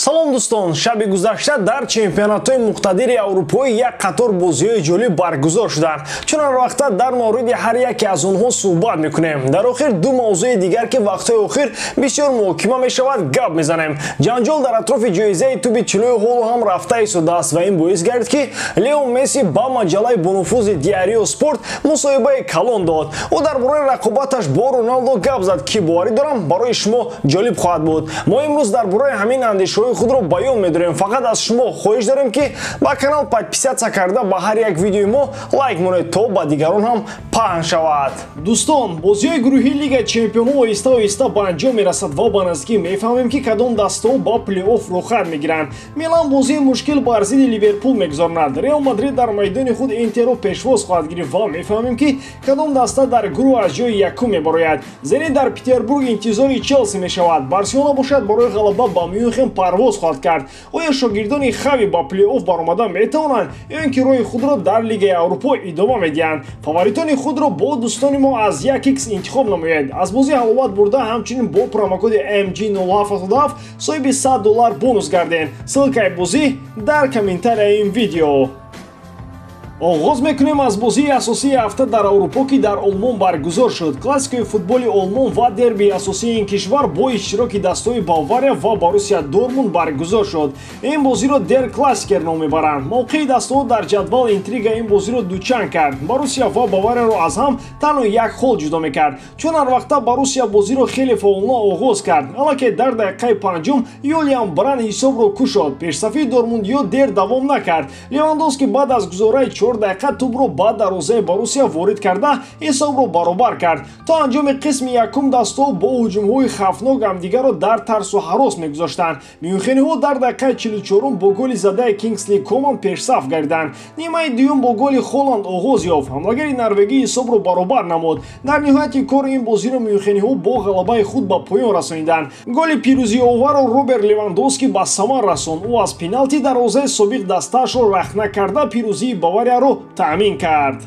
Салом дӯстон, шаби гузашта дар чемпионатҳои муқтадири аврупоӣ як қатор бозиҳои ҷолиб баргузор шуданд. Чунон вақта дар мавриди ҳар яке аз онҳо суҳбат мекунем. Дар охир ду мавзӯи дигар, ки вақтҳои охир бисёр муҳокима мешавад, гап мезанем. Ҷанҷол дар атрофи ҷоизаи туби тиллои ҳолу ҳам рафта истодааст ва ин боис гардид, ки Лео Месси ба маҷаллаи бонуфузи Диарио Спорт мусоҳибаи калон дод. Ӯ дар бораи рақобаташ бо Роналдо гап зад, ки боварӣ дорам, барои шумо ҷолиб хоҳад буд. Мо имрӯз дар бораи ҳамин андешаҳои худро баён медорем. Фақат аз шумо хоҳиш дорем, ки ба канал подписаться карда, ба ҳар як видеои мо лайк монед, то ба дигарон ҳам паҳн шавад. Дӯстон, бозиҳои гурӯҳии Лигаи чемпионҳо оҳиста оҳиста ба анҷом мерасад ва ба наздикӣ мефаҳмем, ки кадом дастаҳо ба плей-офф рухсат мегиранд. Милан бозии мушкил бар зидди Ливерпул мегузаронад. Реал Мадрид дар майдони худ Интерро пешвоз хоҳад гирифт ва мефаҳмем, ки кадом даста дар гурӯҳ аз ҷои якум мебарояд. Зенит дар Петербург интизори Челси мешавад. Барселона бошад, барои ғалаба ба Мюнхен парвоз хоҳад кард. Оё шогирдони Хави ба плей-офф баромада метавонанд ё ин ки роҳи худро дар Лигаи Аврупо идома медиҳанд? Фаворитони худро бо дӯстони мо аз 1x интихоб намоед. Аз бозӣ ҳаловат бурда, ҳамчунин бо промокоди MG0777 соҳиби 100 доллар бонус гардед. Ссылкаи бозӣ дар комментарияи ин видео. Оғоз мекунем аз бозии асосии ҳафта дар Аврупо, ки дар Олмон баргузор шуд. Классикаи футболи Олмон ва дербии асосии ин кишвар бо иштироки дастаҳои Бавария ва Боруссия Дортмунд баргузор шуд. Ин бозиро Дер Классикер ном мебаранд. Мавқеи дастаҳо дар ҷадвал интрига ин бозиро дучанд кард. Боруссия ва Баварияро аз ҳам танҳо як хол ҷудо мекард. Чун ҳар вақта Боруссия бозиро хеле фаъолона оғоз кард. Аллакай дар дақиқаи панҷум Юлиан Бранд ҳисобро кушод. Пешсафии дортмундиё дер давом накард. Левандовски баъд аз гузораи 4 дақиқа тӯбро ба дарвозаи Боруссия ворид карда, ҳисобро баробар кард. То анҷоми қисми якум дастаҳо бо ҳуҷумҳои хавфнок ҳамдигарро дар тарсу ҳарос мегузоштанд. Мюнхениҳо дар дақиқаи 44-ум бо голи задаи Кингсли Коман пешсаф гардиданд. Нимаи дуюм бо голи Холанд оғоз ёфт. Ҳамлагари норвегӣ ҳисобро баробар намуд. Дар ниҳояти кор ин бозиро мюнхениҳо бо ғалабаи худ ба поён расониданд. Голи пирӯзиоварро Роберт Левандовски ба самар расонд. Ӯ аз пеналти дарвозаи собиқ дастаашро рахна карда, пирӯзии Баварияро таъмин кард.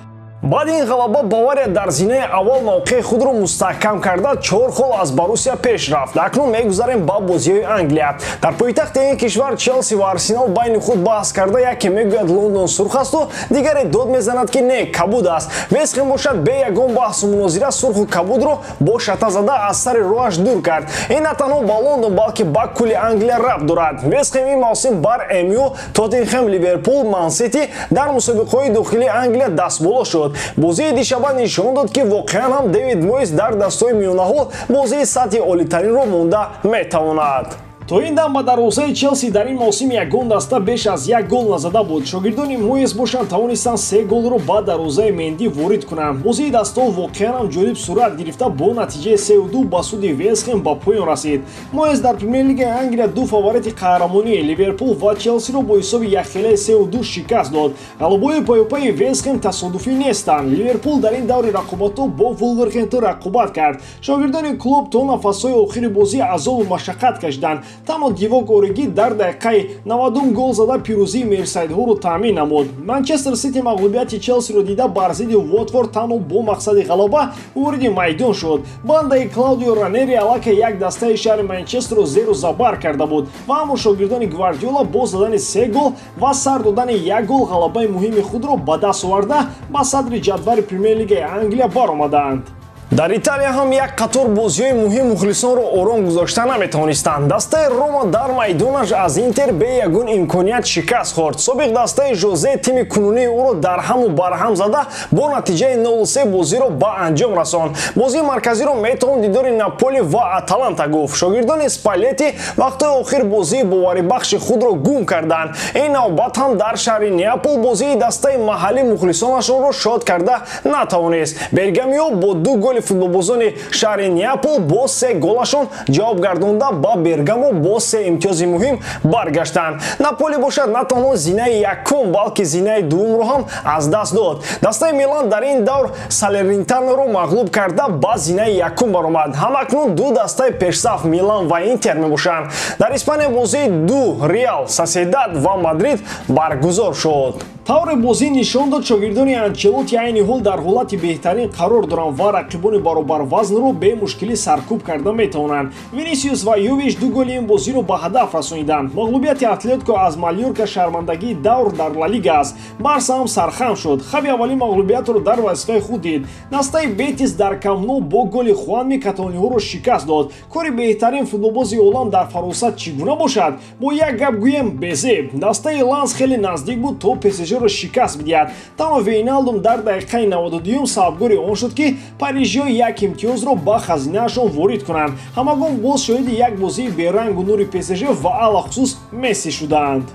Баъди ин ғалаба Бавария дар зинаи аввал мавқеи худро мустаҳкам карда, чор хол аз Боруссия пеш рафт. Акнун мегузарем ба бозиҳои Англия. Дар пойтахти ин кишвар Челси ва Арсенал байни худ баҳс карда, яке мегӯяд, Лондон сурх асту дигаре дод мезанад, ки не, кабуд аст. Вестхем бошад, бе ягон баҳсу мунозира сурху кабудро бо шата зада аз сари роҳаш дур кард. Ин на танҳо ба Лондон, балки ба кулли Англия рабт дорад. Вестхем ин мавсим бар МЮ, Тоттенхем, Ливерпул, Мансити дар мусобиқаҳои дохилии Англия дастболо шуд. Бозии дишаба нишон дод, ки воқеан ҳам Дэвид Мойс дар дастҳои миёнаҳол бозии сатҳи олитаринро монда метавонад. То ин дам ба дарвозаи Челси дар ин мавсим ягон даста беш аз як гол назада буд. Шогирдони Моес бошанд, тавонистанд се голро ба дарвозаи Менди ворид кунанд. Бозии дастаҳо воқеан ҳам ҷолиб сурат гирифта, бо натиҷаи 3-2 ба суди Вестхем ба поён расид. Моес дар Премер-лигаи Англия ду фаворити қаҳрамонӣ, Ливерпул ва Челсиро, бо ҳисоби якхелаи 3-2 шикаст дод. Ғалабаҳои паёпайи Вестхем тасодуфӣ нестанд. Ливерпул дар ин даври рақобатҳо бо Вулверхемптон рақобат кард. Шогирдони Клоп то нафасҳои охири бозӣ азобу машаққат кашиданд. Танҳо Дивок Ориги дар дақиқаи 90-ум гол зада, пирӯзии мерсайдҳоро таъмин намуд. Манчестер Сити мағлубияти Челсиро дида, бар зидди Уотфорд танҳо бо мақсади ғалаба вориди майдон шуд. Бандаи Клаудио Ранери аллакай як дастаи шаҳри Манчестерро зеру забар карда буд ва аммо шогирдони Гвардиола бо задани се гол ва сар додани як гол ғалабаи муҳими худро ба даст оварда, ба садри ҷадвали Премер-лигаи Англия баромаданд. Дар Италия ҳам як қатор бозиҳои муҳим мухлисонро ором гузошта наметавонистанд. Дастаи Рома дар майдонаш аз Интер бе ягон имконият шикаст хӯрд. Собиқ дастаи Жозе тими кунунии ӯро дарҳаму барҳам зада, бо натиҷаи 0-3 бозиро ба анҷом расонд. Бозии марказиро метавон дидори Наполи ва Аталанта гуфт. Шогирдони Спалети вақтҳои охир бозии боварибахши худро гум карданд. Ин навбат ҳам дар шаҳри Неапол бозии дастаи маҳаллӣ мухлисонашонро шод карда натавонист. Бергамио бо ду голи футболбозони шаҳри Неапол бо се голашон ҷавоб гардонда, ба Бергамо бо се имтиёзи муҳим баргаштанд. Наполи бошад, на танҳо зинаи якум, балки зинаи дуввумро ҳам аз даст дод. Дастаи Милан дар ин давр Салернитаноро мағлуб карда, ба зинаи якум баромад. Ҳамакнун ду дастаи пешсаф Милан ва Интер мебошанд. Дар Испания бозии ду Реал Соседад ва Мадрид баргузор шуд. Тавре бозӣ нишон дод, шогирдони Анчелоти айни ҳол дар ҳолати беҳтарин қарор доранд ва рақибони баробарвазнро бемушкилӣ саркӯб карда метавонанд. Винисиус ва Йович 2 голи ин бозиро ба ҳадаф расониданд. Мағлубияти Атлетико аз Малёрка шармандагии давр дар Ла Лига аст. Барса ҳам сархам шуд. Хави аввалин мағлубиятро дар вазифаи худ дид. Дастаи Бетис дар Камп Ну бо голи Хуанми каталониҳоро шикаст дод. Кори беҳтарин футболбози олам дар Фаронса чӣ гуна бошад? Бо як гап гӯем, безеб. Дастаи Ланс хеле наздик буд то ПСЖ-ро шикаст бидиҳад. Танҳо Вейналдум дар дақиқаи 92 сабабгори он шуд, ки парижиҳо як имтиёзро ба хазинаашон ворид кунанд. Ҳамагон боз шоҳиди як бозии берангу нури ПСЖ ва алахусус Месси шуданд.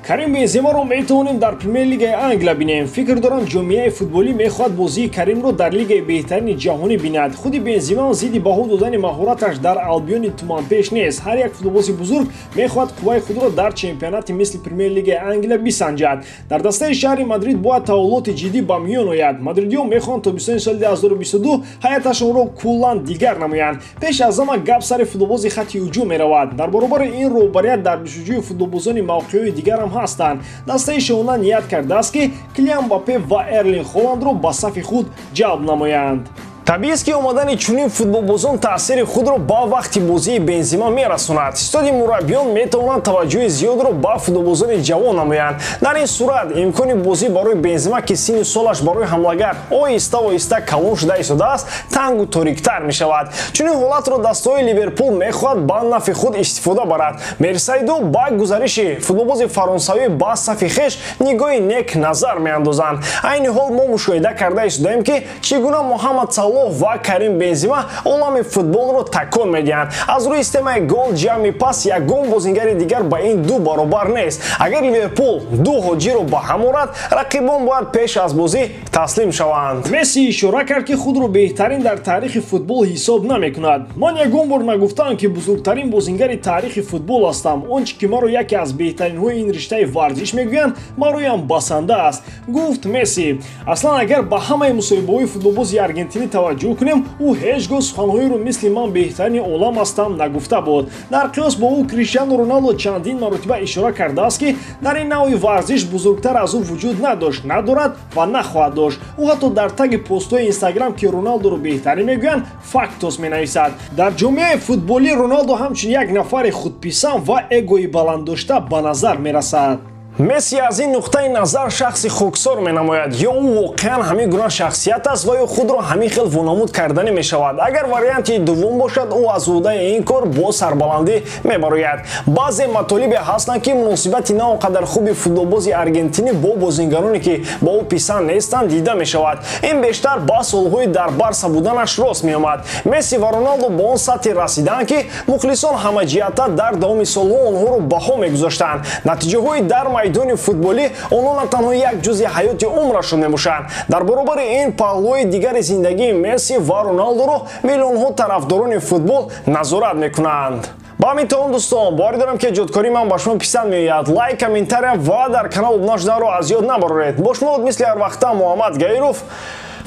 Карим Бенземаро метавонем дар Премер-лигаи Англия бинем. Фикр дорам, ҷомеаи футболӣ мехоҳад бозии Каримро дар лигаи беҳтарини ҷаҳонӣ бинад. Худи Бензема зидди баҳо додани маҳораташ дар Албиони туманпеш нест. Ҳар як футболбози бузург мехоҳад қувваи худро дар чемпионати мисли Премер-лигаи Англия бисанҷад. Дар дастаи шаҳри Мадрид бояд таҳаввулоти ҷиддӣ ба миён ояд. Мадридиён мехоҳанд тобистони соли 2022 ҳайаташонро куллан дигар намоянд. Пеш аз ҳама гап сари футболбози хатти ҳуҷум меравад. Дар баробари ин роҳбарият дар ҷустуҷӯи футболбозони мавқеъҳои дигар ҳам ҳастанд. Дастаи шоҳона ният кардааст, ки Килиан Мбаппе ва Эрлинг Холандро ба сафи худ ҷалб намоянд. Табиист, ки омадани чунин футболбозон таъсири худро ба вақти бозии Бензима мерасонад. Истоди мураббиён метавонанд таваҷҷӯҳи зиёдро ба футболбозони ҷавон намоянд. Дар ин сурат имкони бозӣ барои Бензима, ки синни солаш барои ҳамлагар оҳиста оҳиста калон шуда истодааст, тангу ториктар мешавад. Чунин ҳолатро дастаҳои Ливерпул мехоҳад ба нафъи худ истифода барад. Мерсайдо ба гузариши футболбози фаронсавӣ ба сафи хеш нигоҳи нек назар меандозанд. Айни ҳол мо мушоҳида карда истодаем, ки чӣ гуна Муҳаммад Салоҳ ва Карим Бензима олами футболро такон медиҳанд. Аз рӯи системаи гол ҷамъи пас ягон бозингари дигар ба ин ду баробар нест. Агар Ливерпул ду ҳоҷиро ба ҳам орад, рақибон бояд пеш аз бозӣ таслим шаванд. Месси ишора кард, ки худро беҳтарин дар таърихи футбол ҳисоб намекунад. Ман ягон бор нагуфтаам, ки бузургтарин бозингари таърихи футбол ҳастам. Он чӣ ки маро яке аз беҳтаринҳои ин риштаи варзиш мегӯянд, бароям басанда аст, гуфт Месси. Аслан агар ба ҳамаи мусоҳибаҳои футболбози аргентинӣ таваҷҷӯҳ кунем, ӯ ҳеҷ гоҳ суханҳоеро мисли ман беҳтарини олам ҳастам нагуфта буд. Дар қиёс бо ӯ Криштиану Роналдо чандин маротиба ишора кардааст, ки дар ин навъи варзиш бузургтар аз ӯ вуҷуд надошт, надорад ва нахоҳад дошт. Ӯ ҳатто дар таги постҳои Инстаграм, ки Роналдоро беҳтарин мегӯянд, фактос менависад. Дар ҷомеаи футболӣ Роналдо ҳамчун як нафари худписанд ва эгои баланддошта ба назар мерасад. Месси аз ин нуқтаи назар шахси хоксор менамояд. Ё ӯ воқеан ҳамин гуна шахсият аст ва ё худро ҳамин хел вонамуд карданӣ мешавад. Агар варианти дуввум бошад, ӯ аз ӯҳдаи ин кор бо сарбаландӣ мебарояд. Баъзе матолибе ҳастанд, ки муносибати на он қадар хуби футболбози аргентинӣ бо бозингароне, ки ба ӯ писанд нестанд, дида мешавад. Ин бештар ба солҳои дар Барса буданаш рост меомад. Месси ва Роналдо ба он сатҳе расиданд, ки мухлисон ҳамаҷиҳата дар давоми солҳо онҳоро баҳо мегузоштанд. Натиҷаҳои дар майдони футболӣ онҳо на танҳо як ҷузъи ҳаёти умрашон мебошанд. Дар баробари ин паҳлӯи дигари зиндагии Месси ва Роналдоро миллионҳо тарафдорони футбол назорат мекунанд. Ба ҳамин тамом, дӯстон, боварӣ дорам, ки эҷодкории ман ба шумо писанд меояд. Лайк, комментария ва дар канал обуна шуданро аз ёд набароред. Бо шумо буд мисли ҳар вақта Муҳаммад Гаиров.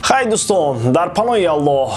Хай, дӯстон, дар паноҳи Аллоҳ.